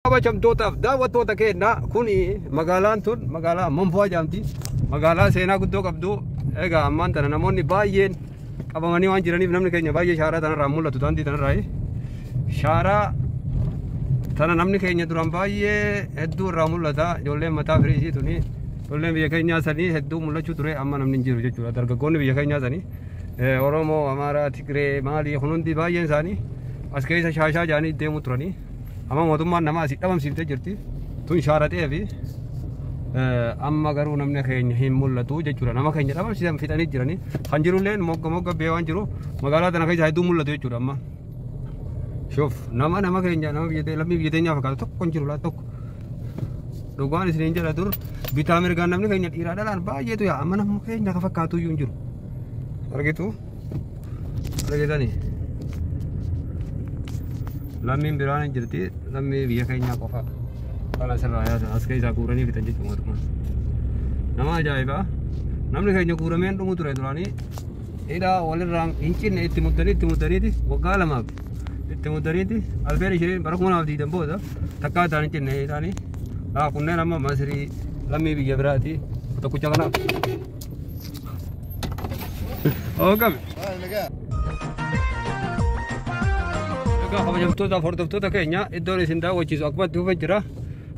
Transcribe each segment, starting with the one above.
Kabajamtootaaf daawwattoota keenya, kun magaalaan tun magaalaa Manfu'aa jedhamti. Magaalaa seenaa guddoo qabdu. Egaa ammaan tana namoonni baay'een qabamanii waan jiraniif namni keenya baay'ee shaaraa tanarraa mul'atu, daandii tanarraa. Shaaraa tana namni keenya duraan baay'ee hedduu irraa mul'ata. Ijoolleen mataa firiisii tuni, ijoolleen biyya keenyaa sanii hedduu mul'achuu ture, amma namni hin jiru jechuudha. Dargaggoonni biyya keenyaa sanii, Oromoo, Amaaraa, Tigree, maali kun hundi baay'een isaanii as keessa shaashaa jedhanii deemuu turanii. Amma mootummaan nama asii dhabamsiiftee jirti. Tun shaaratee fi amma garuu namni keenya hin mul'atu jechuudha. Nama keenya dhabamsiisan fixanii jiranii. Kan jirulleen mogga mogga bee waan jiru magaalaa tana keessa hedduu mul'atu jechuudha amma. Shoof, nama keenya, nama biyya lammii biyya teenyaa fakkaatu tokko hin jiru laa tokko. Dhugaan isiniin jedha, dur bitaa mirgaan namni keenya dhiiraa dhalaan baay'eetu yaa, amma nama keenya ka fakkaatu iyyuu hin jiru. Argitu? Argitanii? Lammiin biraan hin jirti, lammii biyya keenyaa qofa. Kan asirraa yaasan as keessaa guuranii fixan jechuudha mootummaan. Nama ajaa'ibaa! Namni keenya guurameen dhumu ture duraanii, hidhaa walirraa hin cinne itti muddanii itti muddaniiti, waggaa 2f itti muddaniiti, alfeen isheen bara 2020 booda takkaa isaan hin cinne hidhaanii. Laa, kunneen amma Masrii, lammii biyya biraati. Tokkicha kanaaf. Oogame. Egaa kabajamtoota hordoftoota keenya, iddoon isin daawwachiisu akkuma itti fufee jira.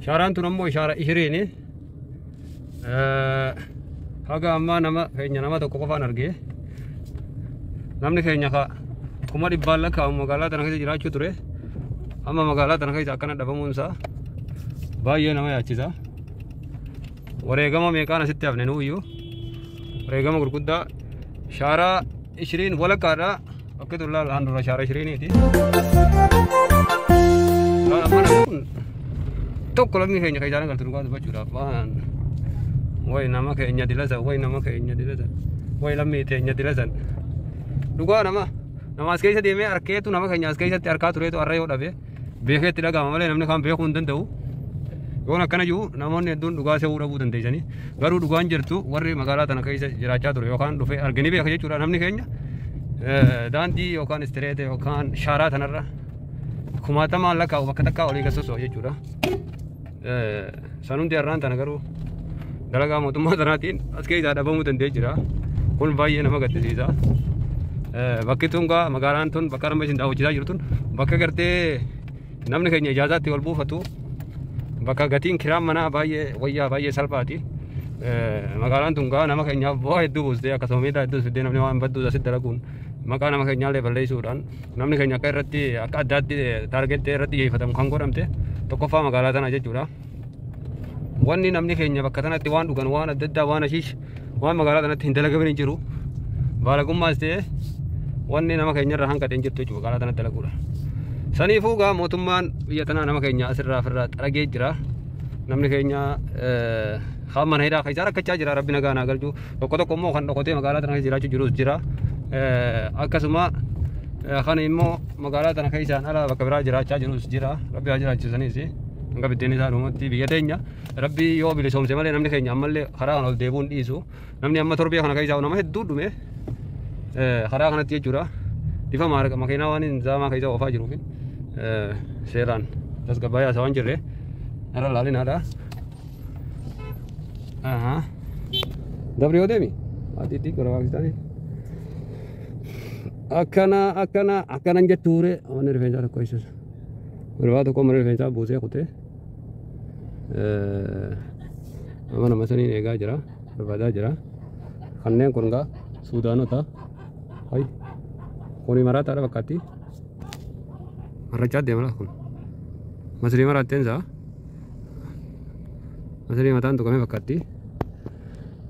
Shaaraan tun ammoo shaara ishiriini. Haga ammaa nama keenya nama tokko qofaan argee. Namni keenya ka kuma dhibbaan lakkaa'amu magaalaa tana keessa jiraachuu ture. Amma magaalaa tana keessa akkana dhabamuun isaa baay'ee nama yaachisa. Wareegama meeqaan asitti hafne nuuyyuu. Wareegama gurguddaa, shaaraa ishiriin walakkaadha. Bakki tun laal, handhuura shaara ishiriiniiti. Laal, amma namni kun tokko lammii keenya kan isaan agartu, dhugaa dubbachuudhaaf waan way nama keenya dilasan, way nama keenya dilasan, way lammii teenya dilasan. Dhugaa nama as keessa deemee arkeetu, nama keenya as keessatti arkaa tureetu har'a yoo dhabe beekee itti dhaga'ama malee namni kaan beekuu hin danda'u. Yoon akkana jiru namoonni hedduun dhugaa se'uu dhabuu dandeessanii, garuu dhugaan jirtu warri magaalaa tana keessa jiraachaa ture yookaan dhufee arganii beeka jechuudha. Namni keenya daandii yookaan istireete yookaan shaaraa tanarra kumaatamaan lakkaa'u bakka takkaa olii gad soso'u jechuudha. San hundi har'aan tana garuu dalagaa mootummaa tanaatiin as keessaa dhabamuu danda'ee jira. Kun baay'ee nama gaddisiisa. Bakki tun gaa, magaalaan tun, bakka amma isin daawwachiisaa jirtu tun, bakka gartee namni keenya ijaazaatti wal buufatu, bakka gatiin kiraan manaa baay'ee wayyaa, baay'ee salphaati. Magaalaan tun gaa nama keenyaaf bu'aa hedduu buustee, akkasuma miidhaa hedduu fiddee, namni waan badduu asitti dalaguun maqaa nama keenyaallee balleessuudhaan namni keenya akka irratti akka addaatti target irratti xiyyeeffatamu kan godhamte tokkoffaa magaalaa tana jechuudha. Wanni namni keenya bakka tanatti waan dhugan, waan adda addaa, waan ashiish, waan magaalaa tanatti hin dalagamin hin jiru. Baalagummaas ta'e wanni nama keenya irraa hanqate hin jirtu jechuudha magaalaa tanatti dalaguudha. Saniifuu gaa mootummaan biyya tanaa nama keenya asirraa ofirraa xaragee jira. Namni keenya kaan mana hidhaa keessaa rakkachaa jira, rabbi nagaa naa galchu. Tokko tokko immoo kan dhokotee magaalaa tana keessa jiraachuu jirus jira. Akkasuma kan immoo magaalaa tana keessaan ala bakka biraa jiraachaa jirus jira. Rabbi haa jiraachisaniis. Hanga biddeen isaa dhumatti biyya teenya rabbi yoo bilisoomse malee namni keenya ammallee karaa kana ol deebi'uun dhiisu. Namni amma torbee kana keessaa nama hedduu dhume karaa kanatti jechuudha. Ifa makiinaa waan hin zaamaa keessa oofaa jiruuf seeraan tasgabbaa'ee haasawaa hin jirre irra laalinaadha. Dabri yoo deemi atiitti gara Paakistaanii. Akkana akkana akkanan jettuure, manni rifeensaa tokko ibsas. Gurbaa tokko mana rifeensaa buusee kutee amma nama saniin eegaa jira, barbaadaa jira. Kanneen kun gaa Suudaanota. Hay, kuni maraataadha fakkaatti. Marrachaa deema kun. Masrii maraatteen isaa. Masrii mataan tuqamee fakkaatti.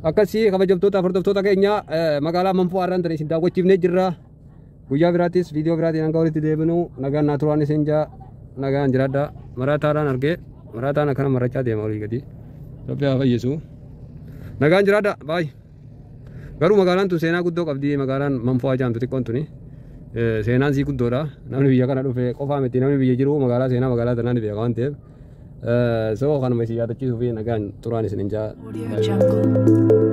Akkasii kabajamtoota hordoftoota keenya, magaalaa Manfuu har'aan tana isin daawwachiifnee jirra. Guyyaa biraattis viidiyoo biraatiin hanga walitti deebinu nagaan naa turaan isin jaa, nagaan jiraadha. Maraataadhaan argee, maraataan akkana marrachaa deema olii gadi. Rabbi haa fayyisu. Nagaan jiraadha, baay'ee. Garuu magaalaan tun seenaa guddoo qabdi, magaalaan Manfuu jedhamtu xiqqoon tuni. Seenaan sii guddoodha. Namni biyya kana dhufe qofaa miti, namni biyya jiru magaalaa seenaa magaalaa tanaa ni beeka waan ta'eef. So kanuma isin yaadachiisuu fi nagaan turaan isin hin jaa. Audio Jungle.